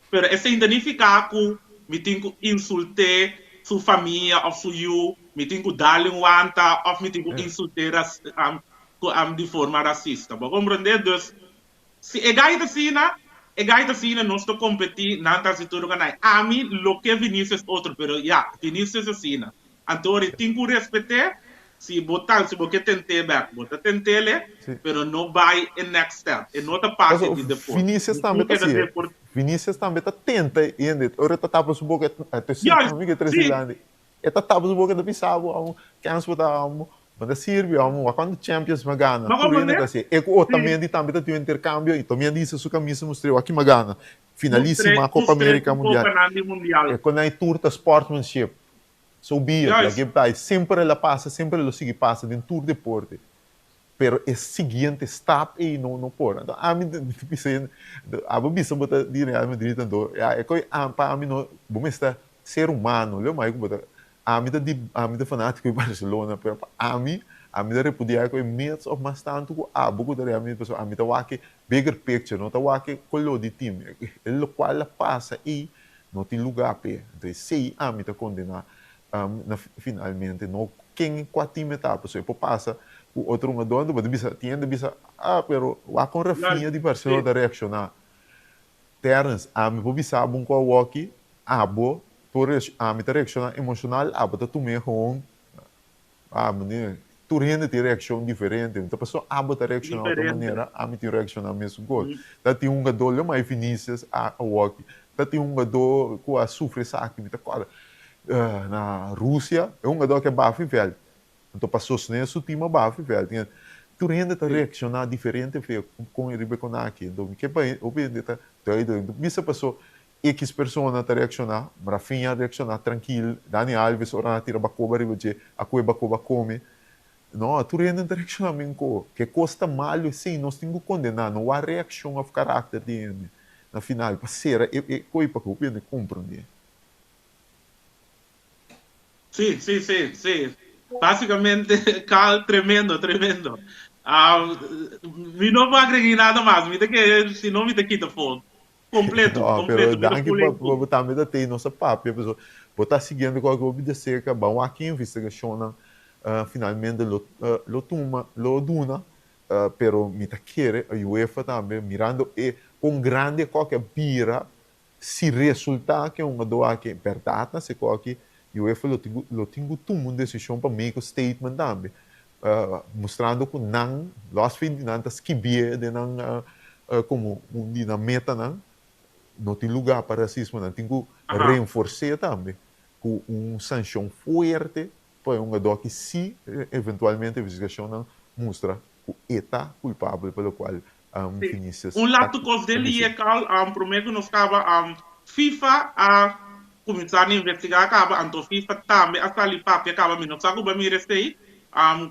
Pero esei ta nifiká ku mi tin ku insult'é su famia òf su yu, mi tin ku dal un wanta òf mi tin ku insult'é di forma rasista. Bo a komprondé? Dus, si e gai ta asina, e gai ta asina, nos ta kompetí, nan ta hasi tur loke. Ami lo ke Vinicius otro, pero ya, Vinicius asina. Anto ora tin ku respet'é, si bo tal, si bo ke tent'é bèk, bo ta tent'é, pero no bai e next step. E no ta parti Paso di deporte. Vinicius tambe ta Keda hasié. deport. Vinicius tambe ta tenta hende. Ora e ta tapa su boka, e ta sinti amigo e trese grandi. E ta tapa su boka, e ta bisa bo, amo, kens bo ta amo, bo ta sirbi, amo, wak cuanto Champions mi a gana. Ma Tur como hende ne? ta hasié. E ku Otamendi tambe ta tin un intercambio i Otamendi hisa su camisa mustr'é wak ki mi a gana. Finalissima Mustr'é, Copa mustr'é America su Mundial. copanan di Mundial. E con nan tur ta sportsmanship. So be it, lag'é bai. Semper el a pasa, semper el lo sigui pasa den tur deporte. Pero e siguiente stap ei no no por. Anto ami ta bisa hende, abo bisa bo ta di Real Madrid anto ya e koe pa ami no, bo mester ser humano. Leu mai ku bo ta, ami ta di, ami ta fanatiko di Barcelona, pero pa ami, ami ta repudia e koe mes of mas tantu ku abo ku ta Real Madrid pasobra ami ta wak e bigger picture, no ta wak e kolo di team. E lokual a pasa ei No tin lugá p'e. Anto esei ami ta kondená na finalmente. No ken kua team e ta, pasobra e por pasa ku otro hungadó. Anto bo ta bisa, tin hende bisa, ah, pero wak kon Rafinha di Barcelona ta reakshoná. Terence, ami por bisa bo un kua awoki, abo por ami ta reakshoná emoshonal, abo ta tum'é gewoon Ah, meneer, tur hende tin reaccion diferente. No ta pasobra abo ta reacciona otro manera, ami tin reacciona mesun cos. Ta tin hungador, leu mai Vinicius a awoki, ta tin hungador cu a sufri esaki, mi ta corda na Rusia, e hungador aki a bafi veld, anto pa sostene su team a bafi veld. Tur hende ta reacciona diferente fe con riba e conaki. Anto mi ke pa hopi hende ta duidelijk. Bisa paso X persona ta reakshoná, Rafinha a reakshoná trankil, Dani Alves ora nan a tira bakoba riba dje, a koe bakoba kome. No, tur hende ta reakshoná minko. Ke kos ta malu esei, nos tin ku kondená, no wak reakshon òf karakter di hende na final pa sera e e koi pa ku hopi hende komprondé. Sí, sí, sí, sí. Básicamente, Carl, tremendo, tremendo. Mi no por agregá nada mas. Mi ta kere, si no mi ta kita for. Completo, No, pero completo. Mi ta danki full pa en pa bo tambe ta tei nos a papia, pasobra bo ta siguiendo cualke hopi de cerca, ban wak ki investigacionnan finalmente lo lo tuma, lo duna, pero mi ta kere UEFA tambe mirando e con grandi e koki a bira, si resulta ke hungador aki berdad na se koki, UEFA lo tin cu lo tin cu tuma un decision pa make un statement tambe, mustrando cu nan, los fin di nan ta skibie den nan como un di nan metanan. no tin lugá pa rasismo, nan tin ku renfors'é tambe ku un sanshon fuerte pa e hungadó aki si eventualmente investigashonnan mustra ku e ta kulpabel pa lokual Vinicius Un ta laatste kos den ta liye hasi. Carl, promé ku nos kaba, FIFA a kuminsá na investigá kaba, anto FIFA tambe a sali papia kaba, mi no sa ku bo a mira esei,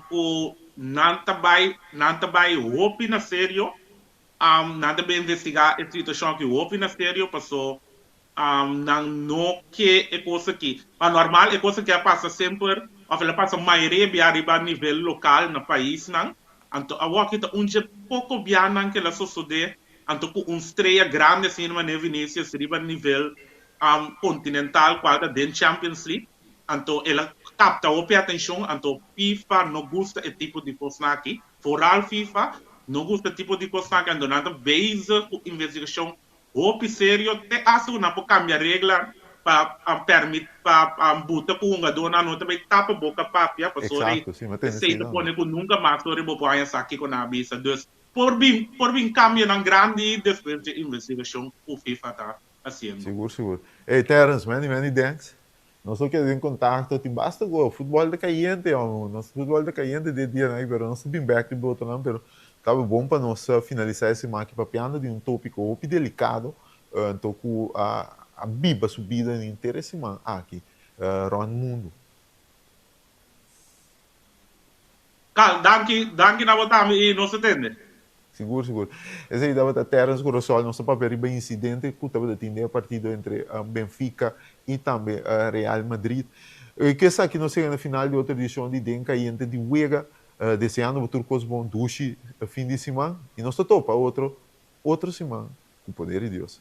ku nan ta bai nan ta bai hopi na serio, nan ta bai investigá e situashon aki hopi na serio, paso Nan no ke e kos aki. Pa normal e kos aki a pasa semper of el a pasa mayoria bia riba nivel lokal na paisnan. Anto awoki ta un dje poko bianan ke el a sosode anto ku un strea grandi asina manera Vinicius riba nivel kontinental kual ta den Champions League. Anto el a kapta hopi atenshon anto FIFA no gusta e tipo di kosnan aki. Foral FIFA no gusta e tipo di kosnan aki anto nan ta bezig ku investigashon Hopi serio te hasta ku nan por kambia regla pa permit pa buta ku hungadónan no ta bai tapa boka papia pasobra Exacto, sí, mi a tende esei esei ta tambe. pone ku nunka mas ora bo por haña sa kiko nan a bisa. Dus por bin por bin kambionan grandi despues dje investigashon ku FIFA ta hasiendo. Sigur, sigur. Ey, Terence, many, many thanks. Nos lo keda den kontakto. Tin basta ku futbòl ta kayente, hòmber. Nos futbòl ta kayente den dianan aki, pero nos ta bin bèk riba otronan. Pero tabata bon pa nos finalisá e siman aki papiando di un tópiko hopi delikado, anto ku a biba su bida den henter e siman aki rònt mundu. Carl, danki, danki na bo tambe i nos ta tende. Sigur, sigur. Esei tabata Terence Corozol, nos ta papia riba incidente cu tabata tin den e partido entre Benfica y tambe Real Madrid. Cu esaki nos yega na final di otro edicion di Den Cayente di Wega. Deseando bo tur cos bon, dushi fin di siman y nos ta topa otro, otro siman cu poder di Dios.